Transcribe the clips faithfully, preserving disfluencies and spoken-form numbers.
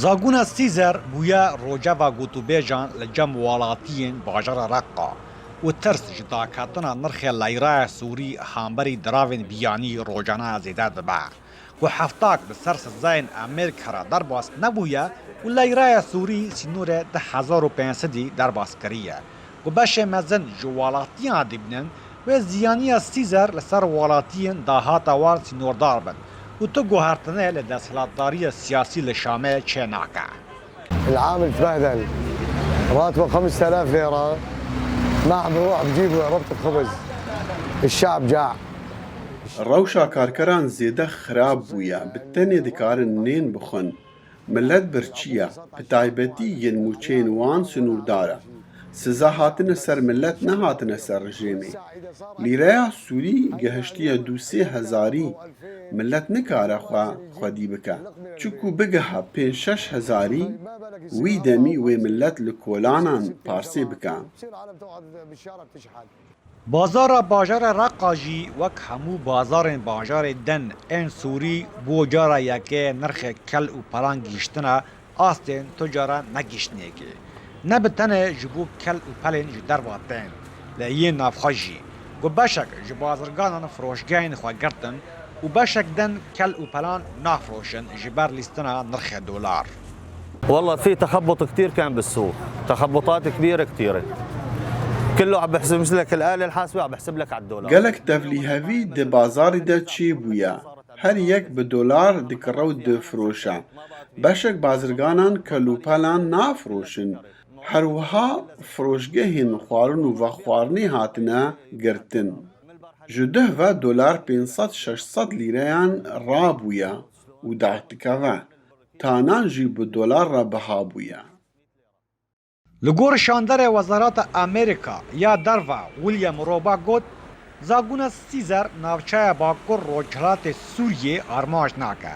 Zagûna Sîzer bûye rojeva gotûbêjan li cem welatiyên bajara Reqa û tirs ji daketina nirxê leyraya sûrî hemberî diravên biyanî rojane zêde dibe. Ku heftak li ser sizayên Amerîka re derbas nebûye û leyraya sûrî sînorê du hezar û pênc sedî derbas kiriye. Ku beşê mezin ji welatiyan dibînin, wê ziyaniya Sîzer li ser welatiyên dahata wan sînordar bin û tu guhertinê li desthilatdariya siyasî li Şamê çênake. العامل تبهدل، راتبه خمسة آلاف ليرة، ما عم بروح بجيب ربطة خبز، الشعب جاع. Rewşa karkeran zêde xirab bûye, bi tenê dikarin nên bixwin. Milet birçî ye, bi taybetî yên mûçeyên wan sinûrdar e. Siza hatine ser milet, nehatine ser rejêmê. Lîreya sûrî gehiştiye du sê hezarî, milet nikare xwe xwedî bike. Çiku bigeha pênc şeş hezarî, wî demî wê milet li kolanan parsê bike. Bazara bajarê Reqa jî wek hemû bazarên bajarê din ên Sûrî bo cara yekê nirxê kel û pelan gihîştine astên tu cara negihîştinekê. Ne bi tenê ji bo kel û pelên ji derva tên, lê yên navxwe jî, ku beşek ji bazirganan firoşgehên xwe girtin û beşek din kel û pelan nafiroşin ji ber lîstina nirxê dolar. والله في تخبط كتير كان بالسوق، تخبطات كبيرة كتيرة. كله عم بحسب، مثلك الآلة الحاسبة عم بحسب لك على الدولار. Gelek tevlîhevî di bazarî de çêbûye. Her yek bi dolar dikire û difiroşe. Beşek bazirganan kelûpelan nafiroşin. Her wiha firoşgehên xwarin û vexwarinê hatine girtin. Ji duh ve dolar pênc sed şeş sed lîreyan rabûye û derdikeve. Tanan jî bi dolar re biha bûye. Li gor şanderê Wezareta Amerîka ya Derve William Roba got, Zagûna Sîzer navçeya bakur rojhilatê Sûriyê armanc nake.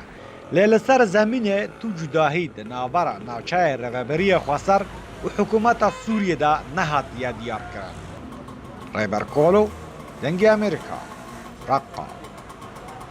Lê li ser zemînê tu cudahî di navbera navçeyê Rêveberiya Xweser û hikûmeta Sûriyê de nehatiye diyarkirin. Rêber Kolo, Dengê Amerîka, Reqa.